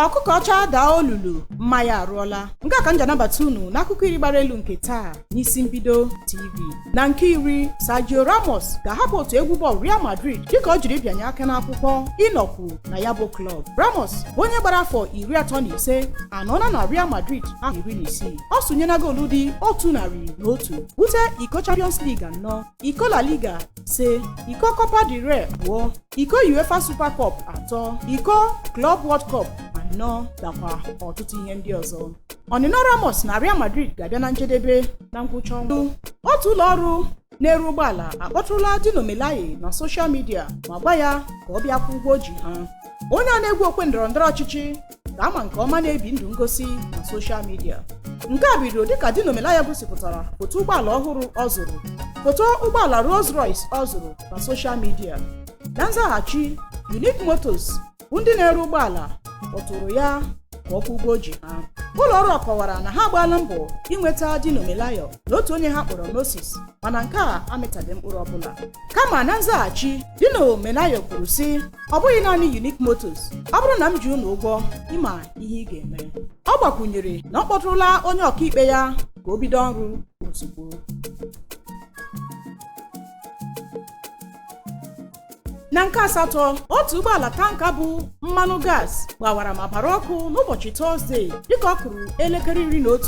Ọkụkọ ọcha daa olulu, mma ya arụọla. Nke a ka m ji anabata unu n'akụkọ iri gbara elu nke taa n'Isi Mbido TV. Na nke iri, Sergio Ramos ga-ahapụ otu egwu bọọlụ Real Madrid dịka ọ jiri bịanye aka n'akwụkwọ ịnọkwu na ya bụ klọb. Ramos bụ onye gbara afọ 35 anọọla na Real Madrid afọ 16. Ọ sụnyela goolu dị 101, bute iko Champions League anọ, iko La Liga ise, iko Copa del Rey abụọ, iko UEFA Super Cup atọ, iko Club World Cup anọ nakwa ọtụtụ ihe ndị ọzọ. Ọnịnọ Ramos na Real Madrid ga-abịa na njedebe na ngwụcha ọnwa. Otu ụlọ ọrụ na-ere ụgbọala akpọtụrụla Dino Melaye na soshal midia ma gwa ya ka ọ bịa kwụ ụgwọ o ji ha. Onye a na-egwu okwe ndọrọ ndọrọ ọchịchị ka ama nke ọma na-ebi ndụ ngosi na soshal midia. Nke a bidoro dịka Dino Melaye gosipụtara foto ụgbọala ọhụrụ ọ zụrụ, foto ụgbọala Rolls Royce ọ zụrụ na soshal midia. Na nzaghachi, Unique Motors bụ ndị na-ere ụgbọala kpọtụrụ ya ka ọ kwụ ụgwọ o ji ha. Ụlọ ọrụ a kọwara na ha agbaala mbọ inweta Dino Melaye na otu onye ha kpọrọ Moses, mana nke a amịtaghị mkpụrụ ọbụla. Kama na nzaghachi, Dino Melaye kwuru sị, ọ bụghị naanị Unique Motors, ọ bụrụ na m ji unu ụgwọ, ịma ihe ị ga-eme. Ọ gbakwunyere na ọ kpọtụrụla onye ọkaikpe ya ka o bido ọrụ ozugbo. Na nke asatọ, otu ụgbọala tanka bụ mmanụ gas gbawara ma bara ọkụ n'ụbọchị Tọzdee dịka ọ kụrụ elekere 11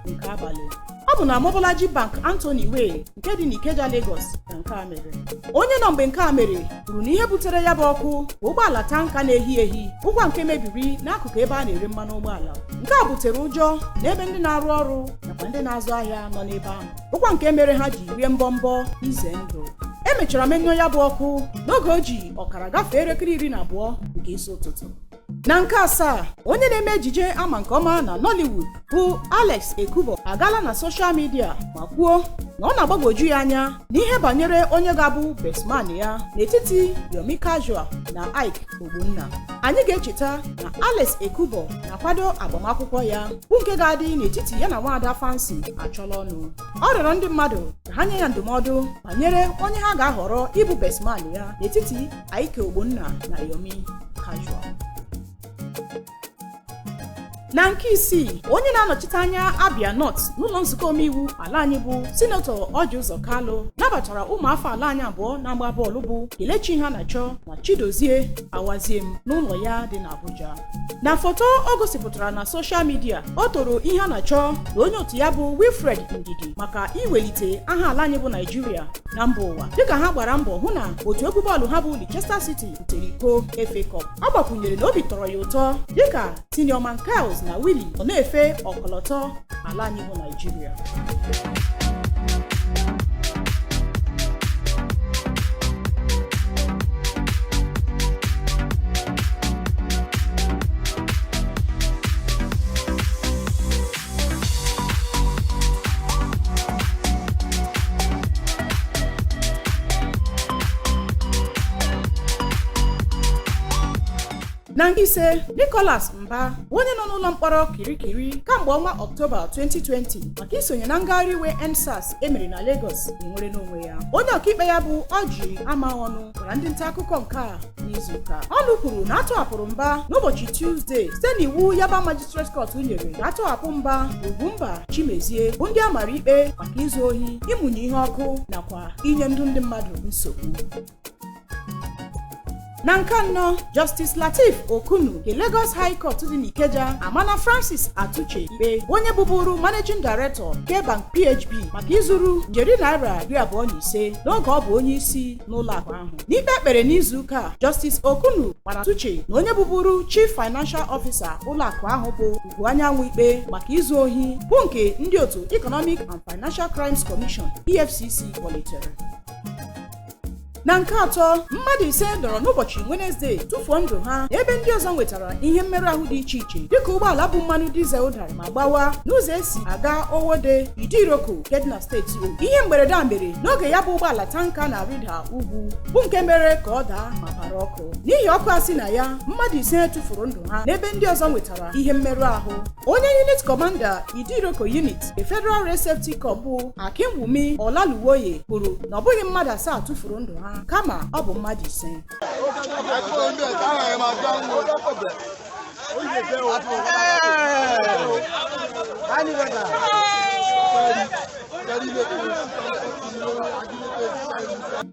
nke abalị. Ọ bụ na Mobolaji Bank Anthony Way nke dị n'Ikeja, Lagos ka nke a mere. Onye nọ mgbe nke a mere kwuru na ihe butere ya bụ ọkụ bụ ụgbọala tanka na-ehi ehi, ụgwa nke mebiri n'akụkụ ebe a na-ere mmanụ ụgbọala. Nke a butere ụjọ n'ebe ndị na-arụ ọrụ nakwa ndị na-azụ ahịa nọ n'ebe ahụ, ụkwa nke mere ha ji rie mbọmbọ ize ndụ. Emechara menyụọ ya bụ ọkụ n'oge o ji ọkara gafee elekere 12 nke isi ụtụtụ. Na nke asaa, onye na-eme ejije ama nke ọma na Nollywood bụ Alex Ekubo agaala na soshal midia ma kwuo na ọ na-agbagwoju ya anya n'ihe banyere onye ga-abụ bestman ya n'etiti Yomi Casual na Ike Ogbonna. Anyị ga-echeta na Alex Ekubo na-akwado agbamakwụkwọ ya bụ nke ga-adị n'etiti ya na nwaada Fancy Achọla ọnụ. Ọ rịọrọ ndị mmadụ ka ha nye ya ndụmọdụ banyere onye ha ga-ahọrọ ịbụ bestman ya n'etiti Ike Ogbonna na Yomi Casual. Na nke isii, onye na-anọchite anya Abia North n'ụlọ nzukọ omeiwu ala anyị bụ Sinetọ Orji Uzor Kalu nabatara ụmụafọ ala anyị abụọ na-agba bọọlụ bụ Kelechi Iheanacho na Chidozie Awaziem n'ụlọ ya dị n'Abuja. Na foto o gosipụtara na soshal midia, o toro Iheanacho na onye otu ya bụ Wilfred Ndidi maka iwelite aha ala anyị bụ Naijiria na mba ụwa dịka ha gbara mbọ hụ na otu egwu bọọlụ ha bụ Leicester City butere iko FA Cup. Ọ gbakwunyere na obi tọrọ ya ụtọ dịka Senior Mankels na Willie ọ na-efe ọkọlọtọ ala anyị bụ Naijiria. Na nke ise, Nicholas Mba, onye nọ n'ụlọ mkpọrọ Kirikiri kamgbe ọnwa Ọktoba 2020 maka isonye na ngagharị iwe EndSARS emere na Lagos, enwere n'onwe ya. Onye ọkaikpe ya bụ Ọjị Amaghọnụ gwara ndị nta akụkọ nke a n'izuụka. Ọnụ kwuru na atọhapụrụ Mba n'ụbọchị Tuzdee site n'iwu Yaba Magistrate Court nyere ka atọhapụ Mba, Ugwumba Chimezie bụ ndị a mara ikpe maka izu ohi, ịmụnye ihe ọkụ nakwa inye ndụ ndị mmadụ nsogbu. Na nke anọ, Justice Lateef Okunu nke Lagos High Court dị n'Ikeja amana Francis Atuche ikpe, onye bụbụrụ Managing Director nke Bank PHB, maka izuru njeri naira 25 n'oge ọ bụ onye isi n'ụlọ akụ ahụ. N'ikpe ekpere n'izuụka a, Justice Okunu mara Atuche na onye bụbụrụ Chief Financial Officer ụlọ akụ ahụ bụ Ugwu Anyanwụ ikpe maka izu ohi bụ nke ndị otu Economic and Financial Crimes Commission EFCC kpọlitere. Na nke atọ, mmadụ ise nọrọ n'ụbọchị Wenezdee tụfuo ndụ ha ebe ndị ọzọ nwetara ihe mmerụ ahụ dị iche iche dịka ụgbọala bụ mmanụ dizel dara ma gbawa n'ụzọ esi aga Owode Idiroko nke dị na steeti Ogun. Ihe mberede a mere n'oge ya bụ ụgbọala tanka na-arịda ugwu bụ nke mere ka ọ daa ma bara ọkụ. N'ihi ọkụ a si na ya, mmadụ ise tụfuru ndụ ha n'ebe ndị ọzọ nwetara ihe mmerụ ahụ. Onye unit commander Idiroko unit nke Federal Road Safety Corps bụ Akinwumi Olaluwoye kwuru na ọ bụghị mmadụ asaa tụfuru ndụ ha, kama ọ bụ mmadụ ise.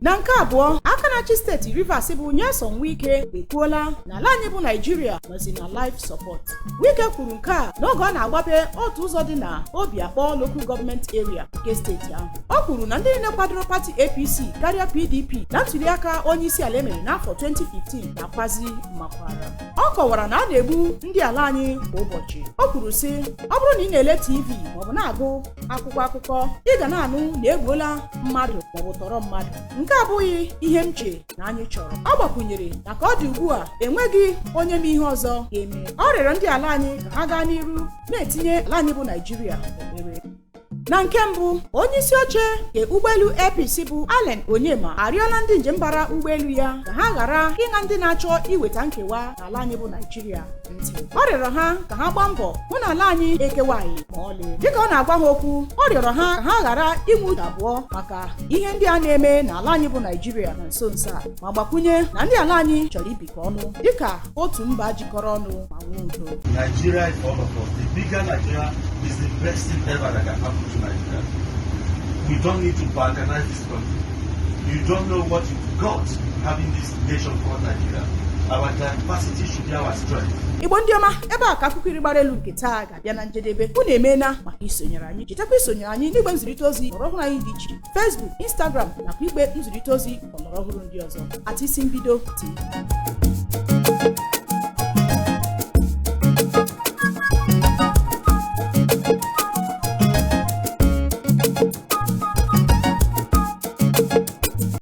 Na nke abụọ, aka na-achị steeti Rivers bụ Nyesom Wike ekwuola na ala anyị bụ Naijiria nọzi na life support. Wike kwuru nke a n'oge ọ na-agbape otu ụzọ dị na Obiakpọ Local Government Area nke steeti ahụ. O kwuru na ndị niile kwadoro pati APC karịa PDP na ntuliaka onye isi ala emere n'afọ 2015 na-akwazi makwara. Ọ kọwara na a na-egbu ndị ala anyị kwa ụbọchị. O kwuru sị, ọ bụrụ na ị na-ele TV maọbụ na-agụ akwụkwọ akụkọ, ị ga na-anụ na egbuola mmadụ maọbụ tọrọ mmadụ. Nke abụghị ihe m che na anyị chọrọ. Ọ gbakwunyere na ka ọ dị ugbu a, enweghị onye ma ihe ọzọ ga-eme. Ọ rịọrọ ndị ala anyị ka ha gaa n'iru na-etinye ala anyị bụ Naijiria ekpere. Na nke mbụ, onye isi oche nke ụgbọelu Air Peace bụ Allen Onyema arịọla ndị njem bara ụgbọelu ya ka ha ghara ịṅa ndị na-achọ iweta nkewa n'ala anyị bụ Naijiria ntị. Ọ rịọrọ ha ka ha gbaa mbọ hụ na ala anyị ekewaghị ma ọlị. Dịka ọ na-agwa ha okwu, ọ rịọrọ ha ka ha ghara inwe uche abụọ maka ihe ndị a na-eme n'ala anyị bụ Naijiria na nso nso a, ma gbakwunye na ndị ala anyị chọrọ ibikọ ọnụ dịka otu mba jikọrọ ọnụ ma nwee udo. Nigeria is all of us. The bigger Nigeria is the best thing ever that can happen to Nigeria. We don't need to balkanize this country. You don't know what you've got having this nation called Nigeria. Our diversity should be our strength. Igbo ndị ọma, ebe a ka akụkọ iri gbara elu nke taa ga-abịa na njedebe. Unu emeela maka isonyere anyị. Chetakwa isonyere anyị n'igwe nzirịta ozi ọgbara ọhụrụ anyị dị iche, Facebook, Instagram nakwa igwe nzirịta ozi ọgbara ọhụrụ ndị ọzọ, @IsimbidoTV.